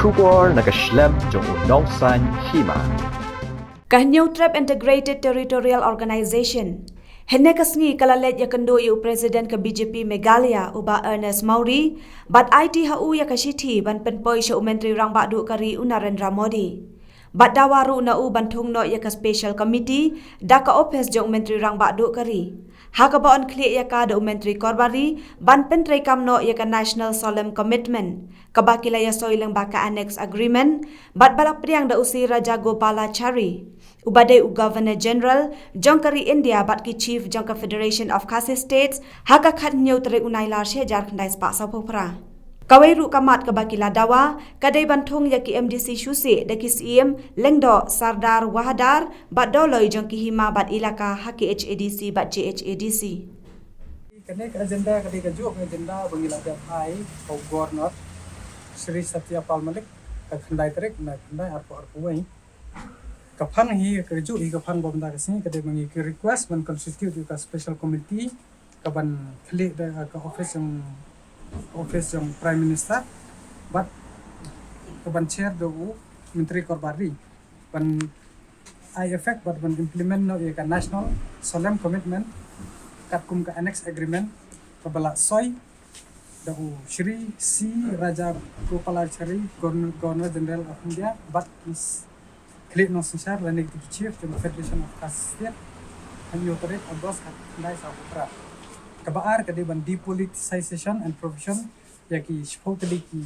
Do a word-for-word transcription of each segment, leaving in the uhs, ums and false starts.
Khubor na ka shlem jong u nongsan hima. Ka Hynñiewtrep Integrated Territorial Organization hynne ka sngi ka la leit ïakynduh ïa u President ka B J P Meghalaya, u Bah Ernest Mawrie, bad aiti ha u ïa ka shithi ban pynpoi sha u Myntri Rangbah Duh ka ri, u Narendra Modi. Bad dawa ruh na u ban thung noh ïa ka Special Committee da ka ophis jong u Myntri Rangbah Duh ka ri, ha kaba yn khlieh ïa ka da u Myntri Korbari, ban pyntreikam noh ïa ka National Solemn Commitment kaba ki la ïasoi lyngba ka Annex Agreement, bad ba la pdiang da u C Rajagopalachari, uba dei u Governor General jong ka ri India bad ki Chief jong ka Federation of Khasi States, ha ka khathynñiew tarik u Nailar shi hajar khyndai spah sawphew phra. Kawei ruh ka mat kaba ki la dawa ka dei ban thung ïa ki M D C shuh shuh da ki Syiem Lyngdoh, Sardar, Wahdar bad Dolloi jong ki hima bad elaka ha ki H A D C bad J H A D C. Kane ka agenda ka dei kajuh ka agenda ba ngi la dep ai ha u Governor Shri Satya Pal Malik, ka khyndai tarik na khyndai arphew arphew wei. Ka phang hi, kajuh hi ka phang ba mynta ka sngi ka dei ba ngi ki request ban constitute ïa ka Special Committee kaban khlieh da ka office jong, office jong Prime Minister, bad kaban chair da u Myntri Korbari, ban ai effect bad ban implement noh ïa ka National Solemn Commitment katkum ka Annex Agreement kaba la soi da u Shri C Rajagopalachari, Governor, Governor General of India, bad ki s-, khlieh nongsynshar lane ki Chief jong Federation of Khasi State, ha hynñiew tarik August, khatkhyndai sawphew phra. Kaba ar ka dei ban depoliticization and provision ïa ki shiphew tylli ki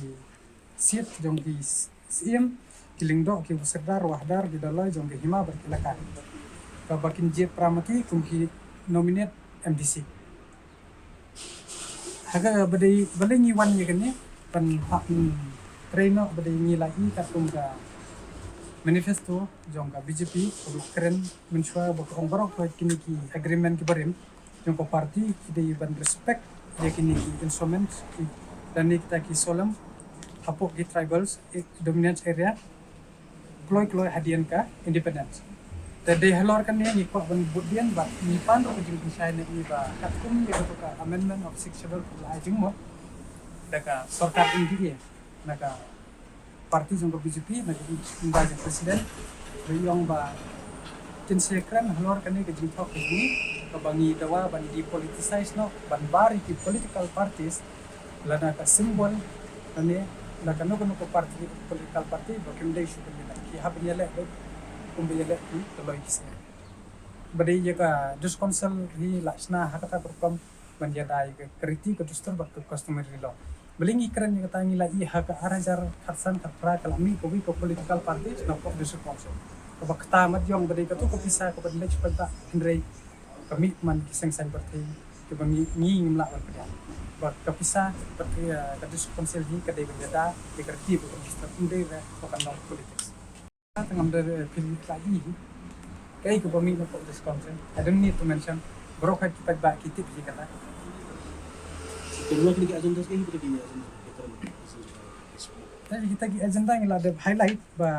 seat jong ki s-, Syiem, ki Lyngdoh, ki Sardar, Wahdar, ki Dolloi jong ki hima bad ki elaka, kaba kin jied para ma ki kum ki nominate M D C. Ha kaba dei, balei ngi wan ïa kane, ban hap, mm, trei noh, ba dei ngi la ïohi katkum ka manifesto jong ka B J P kaba kren mynshuwa, ba ka ong baroh kine ki agreement kiba rim jong ka party ki dei ban respect ïa kine ki instruments ki, lane kita ki solemn hapoh ki tribals, eh, dominance area, kloi kloi hadien ka independence. Te dei halor kane ngi kwah ban bud dien bad ngi pan ruh ka jingpynshai ne ngi ba katkum ïa kato ka amendment of Sixth Schedule kaba la ai jingmut da ka sorkar N D A na ka party jong ka B J P, na ka ïing, ïing ba jong president, ba ïong ba kin sa kren halor kane ka jingthok ka jong ngi, kaba ngi dawa ban depoliticize noh, ban bar ïa ki political parties, lada ka symbol, lane, la kano kano ka party, political party, ba kim dei shuh ban ïaleh, ki hap ban ïaleh, kumba ïaleh ki, ka loi ki seng. Ba dei ïa ka District Council hi la shna ha kata ka rukom, ban ïada ïa ka riti ka dustur bad ka customary law. Balei ngi kren ïa kata, ngi la ïohi ha ka ar hajar khatsan khatphra ka la mih kawei ka political party na pdeng District Council. Kaba kata mat ïong ba dei kato ka pisa kaba dei leit paidbah, hynrei ka mih man ki seng saiñ pyrthei kiba ngi, ngi ngim lah ban pdiang. Ba ka pisa pyrthei, eh, ka District Council hi ka dei ban ïada ïa ka riti bad ka dustur, ym dei re ba kan long politics. Tang am da, eh, phi la ïohi kaei kaba mih na pdeng District Council. I don't need to mention. Baroh hi ki paidbah ki tip hi kata. Te kita ki agenda, kita ki agenda, kita ki agenda. Te kita ki agenda ngi la dep highlight ba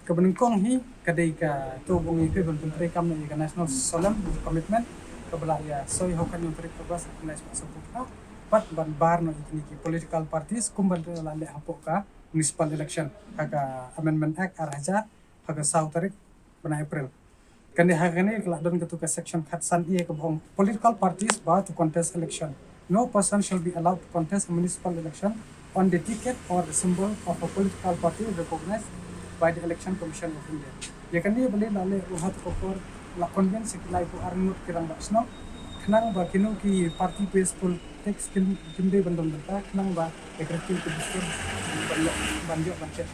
kaba nyngkong hi ka dei kato ba ngi pyntrei kam na ïa ka National Solemn Commitment kaba la ïasoi ha ka hynñiew tarik August, khatkhyndai spah sawphew phra. Bad ban bar noh ïa kine ki political parties kumba la leh hapoh ka municipal election ha ka Amendment Act ar hajar ha ka saw tarik bnai April. Kane ha kane ka la don kato ka section khatsan A kaba ong political parties bar to contest election. No person shall be allowed to contest a municipal election on the ticket or the symbol of a political party recognized by the Election Commission of India. Ïa kane balei la leh ruh ha kato ka por, la convince ïa ki laiphew ar ngut ki rangbah shnong khnang ba kino ki party based politics kin, kin dei ban don bynta khnang ba ïa ka riti ka dustur ban ïoh, ban ïoh ban check.